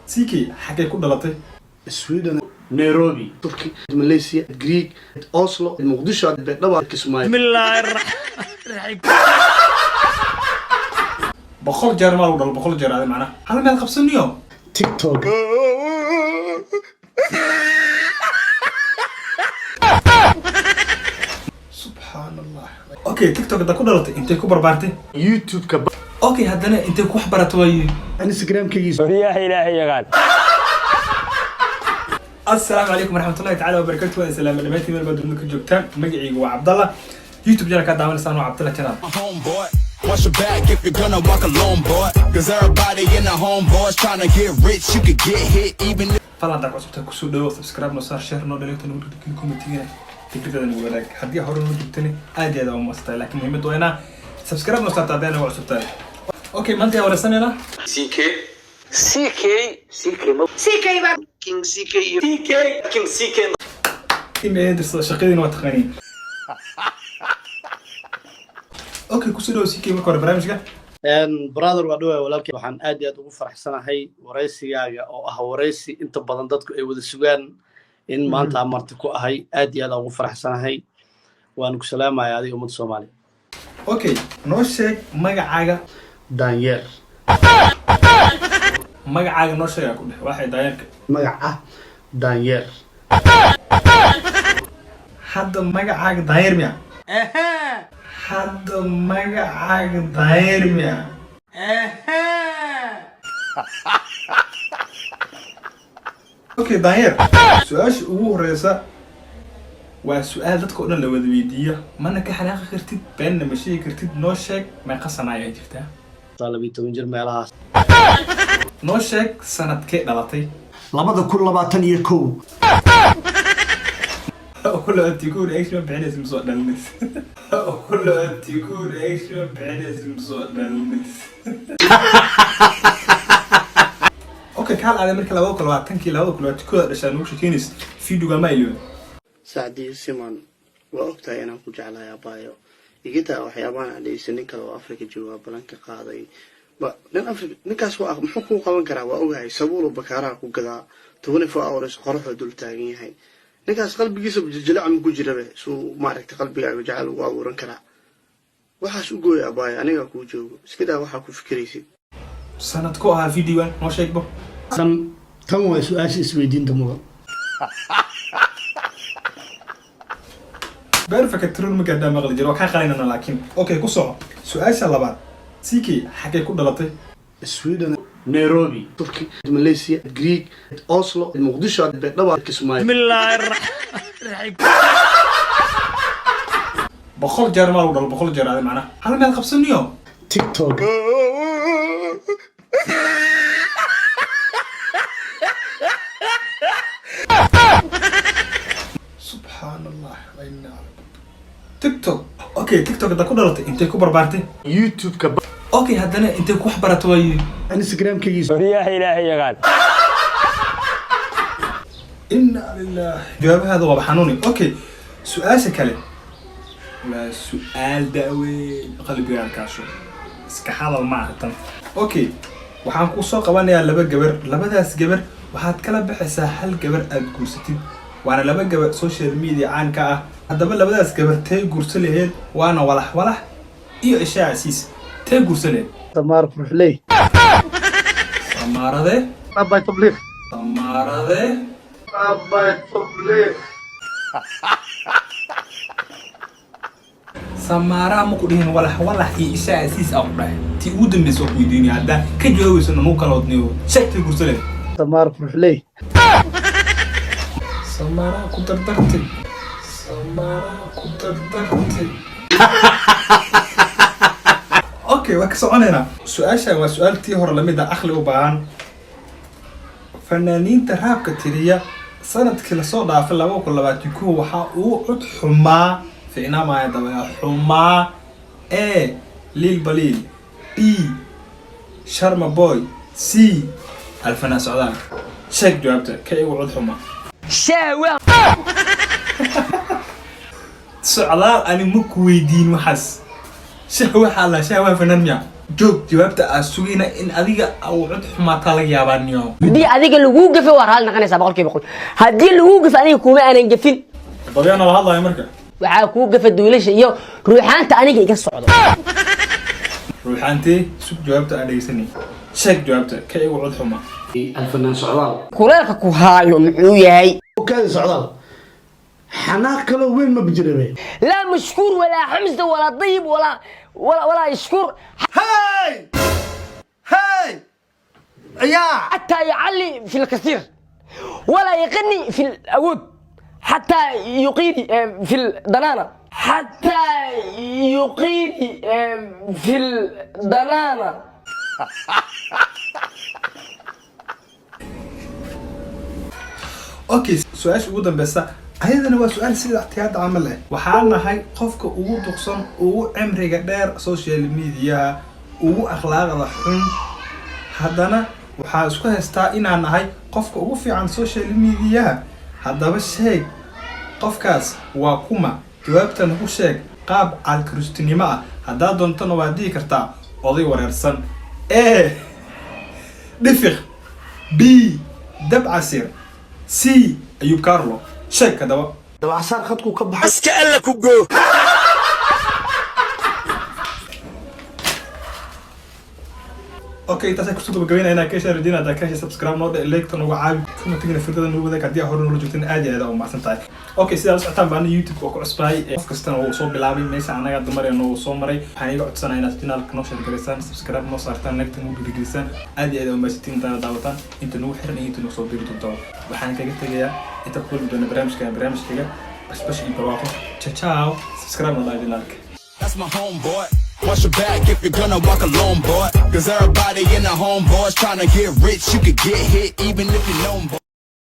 CK xaggay ku dhalatay? Sweden, Nairobi, Turkey, Malaysia, Greek, Oslo, Muqdisho, Baydhabo, Kismaayo. 100 jeer maa lagu dhalo, 100 jeer adi macnaha hal meel qabsaniyo. TikTok. Subxaan Allah. Okay, TikTok hadda ku dhalatay, intay ku barbaartay? YouTube-ka. Okay, haddana intay ku wax baratay waaye? Instagram-kaygiisa. Riyaha Ilaahay yaqaan. Asalaamu calaykum waraxmatullahi tacaala wabarakatu. Waan salaama dhamaantiin meel baad dunida ka joogtaan. Magacaygu waa Cabdalla, YouTube channel kaa daawanaysaan waa Cabdalla channel. Homeboy. Watch your back if you're gonna walk alone, boy. 'Cause everybody in the homeboys trying to get rich. You could get hit even if Fadlan haddaa ku cusubtahay, kusoo dhawo, subscribe noo saar, share noo dhaleegto, nagu dhigin commentigana fikradada nagu wadaag. Haddii hore noo joogtani, aad iyo aad waa umastahay, laakiin muhiimaddu waa inaa subscribe noo saarta haddii nagu cusub tahay. Okay, maanta yaa wareysanaynaa? CK CK CK CK baa King CK CK King CK. Email dirsada, shaqadiina waa taqaaniin. Okay, kusoo dhawo CK marka hore barnaamijka. Brother, waa dhawaa walaalkay. Waxaan aad iyo aad ugu faraxsanahay waraysigaaga oo ah waraysi inta badan dadku ay wada sugaan in maanta aan marti ku ahay. Aad iyo aad aan ugu faraxsanahay, waan ku salaamaya adiga, ummadda Soomaaliya. Okay, noo sheeg magacaaga. Daanyeer. Magacaaga noo sheegaa ku dheh, waxay daayeerka. Magaca Daanyeer. Hadda magacaaga daanyeer miya? Hadda magacaaga daanyeer miya? Okay, daanyeer, su-aasha ugu horeysa waa su-aal dadka oo dhan la wada weydiiya, mana ka xanaaqi kartid, beenna ma sheegi kartid. Noo sheeg, meeqa sana ayaa jirtaa? 12 jir meelahaas. Noo sheeg sanadkee dhalatay. 2021. Kula reaction bixinaysa masoo dhalinaysa. Kula reaction bixinaysa masoo dhalinaysa. Okay, kaal aaday markii 2020-kii, 2021-da dhashaa nagu sheekeynaysa videoga ma iloobi. Sacdii Siman, waa ogtahay inaan ku jeclahay. Abaayo, igitaa waxyaabahan aan dhegeysan. Nin kale oo Africa joogaa balan ka qaaday ba nin Africa. Ninkaas waa muxuu kuu qaban karaa? Waa ogahay, sabuulo bakaaraha ku gadaa, 24 hours qoraxoo dul taagan yahay. Ninkaas qalbigiisa jiljilac ma ku jirabe? Suu maaragtay qalbigaaga jecel ugu abuuran karaa? Waxaas u gooya, abaayo, anigaa kuu joogo. Iska daa waxaa ku fikiraysid. Sanad ku ahaa videogan, noo sheegbo. Tan waa su-aasha isweydiinta mudan. Perfect true ma gaadhaa maqli jiro, waa kaa qalinana, laakiin okay, ku soco su-aasha labaad. CK xaggay ku dhalatay? Sweden, Nairobi, Turkey, Malaysia, Greek, Oslo, Muqdisho, Baydhabo, Kismaayo. 100 jeer maa lagu dhalo, 100 jeer adi macnaha hal meel qabsaniyo. TikTok. Subxaan Allah wa inna. TikTok. Okay, TikTok hadda ku dhalatay, intay ku barbaartay? YouTube-ka. Okay, haddana intay ku wax baratay waaye? Instagram-kaygiisa. Riyaha Ilaahay yaqaan. Inna lilah, jawaabahaada waaba xanuuni. Okay, su-aasha kale waa su-aal da'weyn, qalbigaan kaasho, iska hadal ma aha tan. Okay, waxaan kuu soo qabanayaa laba gabar. Labadaas gabar waxaad kala baxaysaa hal gabar aad guursatid, waana laba gabar social media caan ka ah. Haddaba labadaas gabar tee guursa laheyd? Waana Walax Walax iyo Ishaa Casiis. Tee guursa laheyd? Samaar Quruxley. Samaarade. Abay Tabliiq. Samaarade. Abay Tabliiq. Samaaraa ma ku dhihin, Walax Walax iyo Ishaa Casiis aa ku dhahay. Tii ugu dambaysa oo ku weydiinaya, haddaa ka jawaabayso nagu kala wadniyo, sheegtay guursa laheyd. Samaar Quruxley. Samaaraa ku dardartay, samaaraa ku dardartay. Okay, waa ka soconaynaa. Su-aashan waa su-aal tii hore lamid ah, aqli u baahan. Fanaaniinta raabka tiriya sanadkii lasoo dhaafay 2021 waxaa uu cod xumaa, ficnaa maaya dabaya xumaa: A, Lil Baliil, B, Sharma Boy, C, Alfanaa Socdaal. Sheeg jawaabta, ka igu cod xumaa. Socdaal ani ma ku weydiin waxaas. Shahwa waxaa la shahwa fanaan miya? Joog, jawaabta aad sugayna in adiga uu cod xumaataa laga yaabaa niyo. Haddii adiga laguu gafo, waa raalli noqonaysaa 100%. Haddii laguu gafo, aniga kuma aanan gafin. Dabyaana la hadlaya marka. Waxaa kuu gafa duulasha iyo ruuxaanta aniga iga socdo. Ruuxaantee? Sug, jawaabta aan dhegeysanay. Sheeg jawaabta ka igu cod xuma. Alfanaan Socdaal. Kuleelka ku haayo muxuu yahay? Okaadi, Socdaal, xanaaq kaloo weyn ma bijirabe. Laa mashkuur walaa xamsda walaa dayib walaa yashkur. Hey hey yaa. حتى يعلي في الكثير ولا يغني في الأود، حتى يقيني في الدنانة، حتى يقيني في الدنانة. Okay, su-aasha ugu dambeysa ayadana waa su-aal sida ictiyaada camal ah. Waxaa nahay qofka ugu duqsan, ugu cimriga dheer social mediaha, ugu akhlaaqda xun, haddana waxaa isku haystaa inaan nahay qofka ugu fiican social mediaha. Haddaba sheeg qofkaas waa kuma. Jawaabtan ku sheeg qaab calkarustinimo ah. Haddaad doontona waad dhihi kartaa oday wareersan. A, Dhifiq; B, Dabcasir; C, Ayub Carlo. Sheeg haddaba. Dabacsaar khadkuu ka baxay. Iska alla ku go. Okay, intaasaan kusoo gabagabeynaya. Ka heshaa rajeyna. Haddaa ka heshay, subscribe noo dhe, like nagu caawi, commentigana fikrada nagu wadaag. Haddii aad hore noola joogteen, aad iyo aad aa u mahadsan tahay. Okay, sidaa la socotaan baana YouTube oo ku cusbahay, qof kastana wuu soo bilaabay meesha anaga dumareena wuu soo maray. Waxaan iga codsanaya inaad channelka noo share garaysaan, subscribe noo saartaan, like nagu dhiirigelisaan. Aad iyo aad aa u mahadsantiin intaana daawataan, inta nagu xiran iyo inta nagu soo biiri doonto. Waxaan kaga tegayaa inta ku kulmi doona barnaamijka barnaamijkaga bashbash iyo barwaaqo. Ciao ciao, subscribe noo dhahay channelka. That's my homeboy. Watch your back if you're gonna walk alone, boy. 'Cause everybody in the homeboys trying to get rich. You could get hit even if you known, boy.